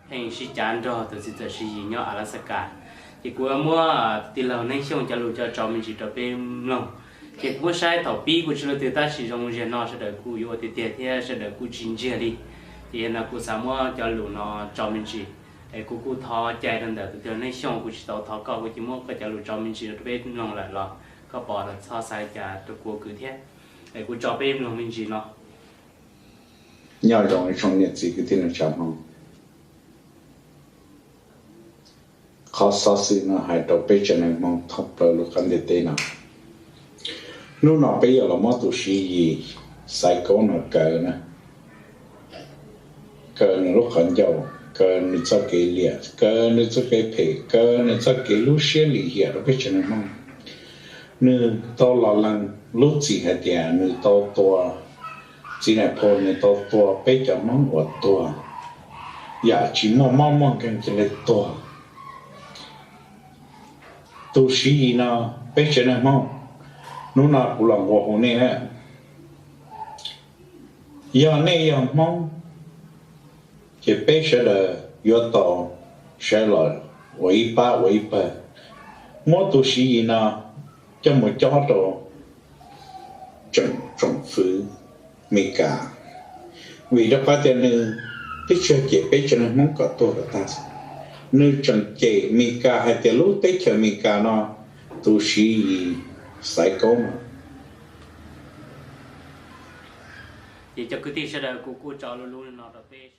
pheej sib cav nrog tus txiv txawm Siv Yis nyob Alaska. Ces kuv muab tij laug Neeb Xyooj cov lus coj tso me ntsis rau peb mloog. Ces kuv muab saib thaum pib kuv tsis luj twg tab sis zoo ziag no sawv daws kuj yuav ua tiag tiag thiab sawv daws kuj tsis ntsiag li. Ces yog no kuv xav muab cov lus no tso me ntsis. Es kuv kuj thov cai rau ntawm tus tij laug Neeb Xyooj, kuv tsis tau thov koj, kuv cia muab koj cov lus tso me ntsis rau peb mloog lawm los koj pom los txhob xav li cas rau kuv kwv thiab. Es kuv tso peb mloog me ntsis no. Nyob zoo ib tsoom niam txiv kwv tij neej tsa Hmoob. Qhov xov xwm no hais rau peb tsev neeg Hmoob thoob plaws lub qab ntiaj teb no. Hnub no peb yuav los muab tus Siv Yis Xaiv Kaub no kaw na, kaw nws lub qhov ncauj, kaw nws txoj kev liam, kaw nws txoj kev phem, kaw nws txoj kev lub siab lim hiam rau peb tsev neeg Hmoob. Nws tau los lees lub txim hais tias nws tau tua, txiv Nais Phoo nws tau tua peb cov Hmoob uas tuag yam tsis muaj mob muaj nkeeg cia li tuag. Tus Siv Yis no, peb tsev neeg Hmoob, hnub no kuv los nqua hu nej na, yog nej yog Hmoob, ces peb sawv daws yuav tau sawv los ua ib pab ua ib pawg, muab tus Siv Yis no coj mus cob rau tsoom fwv Mes Kas, vim rau qhov tias nws twb tsis cem peb tsev neeg Hmoob kom tuag kom tag, nws tseem cem Mes Kas hais tias lub teb chaws Mes Kas no, tus Siv Yis Xaiv Kaub no. Ces cov kwv tij sawv daws, kuv kuj tso lub lub no rau peb